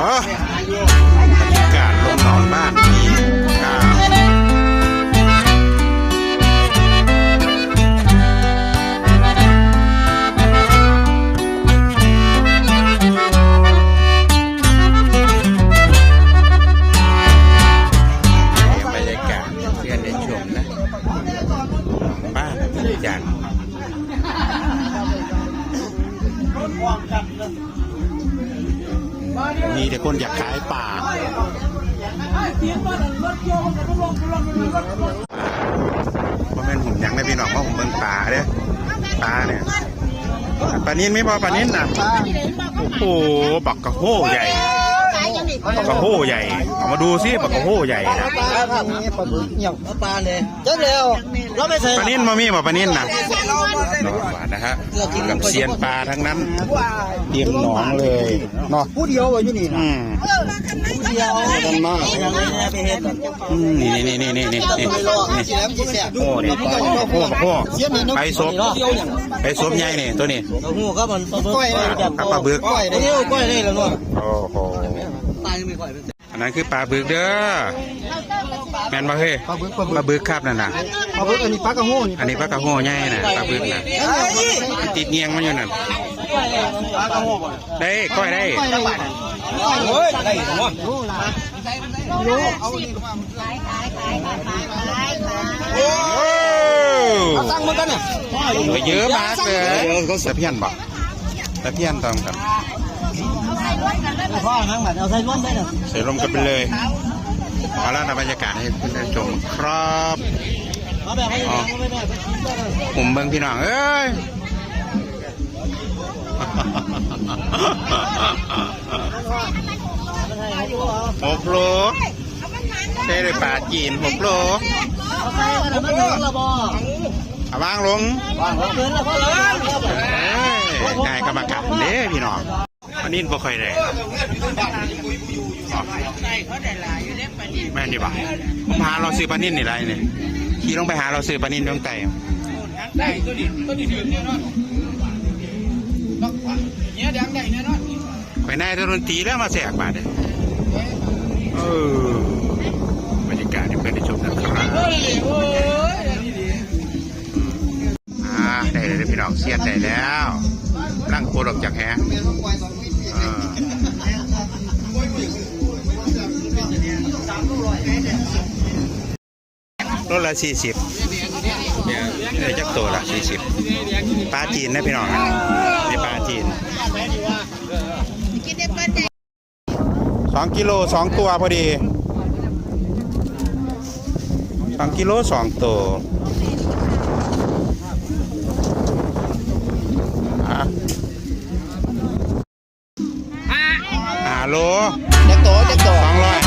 ເອີ ບັນຍາກາດລົງໜອງບ້ານນີ້ ອ່າ ບັນຍາກາດເພື່ອນໄດ້ຊົມນະ ໜອງບ້ານຈັນ ມີແຕ່ຄົນຢາກຂາຍປາ ບໍ່ແມ່ນຫຸ້ມຫຍັງເດ້ພີ່ນ້ອງ ມາຫຸ້ມເບິ່ງປາເດ້ ປານີ້ ປານິນມີບໍ່? ປານິນນະ ໂອ້ໂຫ ບັກກະໂຫໃຫຍ່ ບັກກະໂຫໃຫຍ່ ເອົາມາດູຊິ ບັກກະໂຫໃຫຍ່ນະ ປາບຶກຫຍັງ ປາເລີຍ ຈັກແລ້ວ ລາວໄປໃສ ປານິນບໍ່ມີບໍ່? ປານິນນະ ນະຮະ ກັບຊຽນປາທັງນັ້ນ ຕຽມໜອງເລີຍເນາະ ຜູ້ດຽວຢູ່ນີ້ນະ ອືມ ຜູ້ດຽວ ກັນມາ ອືມ ນີ້ໆໆໆ ໂອ້ ນີ້ ໂອ້ ໂອ້ ໄປສົບ ໄປສົບໃຫຍ່ນີ້ ໂຕນີ້ ໂອ້ໂຫ ກັບປາບຶກ ກ້ອຍໄດ້ ໂອ້ໂຫ ປາຍັງມີກ້ອຍ ອັນນັ້ນຄືປາບຶກເດີ ແມ່ນບໍ່ເຮີຍ? ປາບຶກ ປາບຶກ ປາບຶກຄັບນັ້ນນະ ປາບຶກ ອັນນີ້ປາກະໂຮນີ້ ອັນນີ້ປາກະໂຮໃຫຍ່ນະ ປາບຶກນະ ຕິດງຽງມັນຢູ່ນັ້ນ ປາກະໂຮບໍ່ ໄດ້ ກ້ອຍໄດ້ ໂອ້ຍ ໄດ້ບໍ່? ໂອ້ ເອົາສັ່ງເບິ່ງກັນນະ ເຍອະມາກເລີຍ ຕະພຽນບໍ່? ຕະພຽນຕ້ອງກັນ ພໍນຳບັດ ເອົາໃສ່ລວມໄດ້ເນາະ ໃສ່ລວມກັນໄປເລີຍ ເອົາລະນະ ບັນຍາກາດໃຫ້ເພື່ອນໄດ້ຊົມຄັບ ເອົາແບບໃຫ້ ອໍ ຫຸ້ມເບິ່ງພີ່ນ້ອງເອີຍ ຫົກໂລ ໃຊ້ໄດ້ປາຈີນຫົກໂລ ເອົາໃສ່ອັນນັ້ນມັນເຖິງລະບໍ່? ເອົາວາງລົງ ວາງລົງ ເກີນລະພໍລະ ເອີຍ ນາຍກຳມະການເດ້ພີ່ນ້ອງ ປານິນບໍ່ຄ່ອຍໄດ້ ແມ່ນຢູ່ບໍ່? ມາຫາເລາະຊື້ປານິນນີ້ຫຼາຍນີ້ ຂີ່ລົງໄປຫາເລາະຊື້ປານິນເບື້ອງໃຕ້ ໄດ້ ໂຕນີ້ ໂຕນີ້ຖືກແນ່ນອນ ເນຍ ດັງໄດ້ແນ່ນອນ ໄປນາຍ ແຕ່ດົນຕີແລ້ວມາແຊກບາດນີ້ ເອີ ບັນຍາກາດໃຫ້ເພື່ອນໄດ້ຊົມນະຄັບ ອ່າ ໄດ້ແລ້ວເດີພີ່ນ້ອງ ຊຽນໄດ້ແລ້ວ ກຳລັງປົດອອກຈາກແຫ ເອີ ໂລລະສີ່ສິບ ໄດ້ຈັກໂຕລະ ສີ່ສິບ ປາຈີນນະພີ່ນ້ອງ ນີ້ປາຈີນ ສອງກິໂລສອງຕົວພໍດີ ສອງກິໂລສອງໂຕ ອ່າ ຫ້າໂລ ຈັກໂຕ ຈັກໂຕ ສອງຮ້ອຍ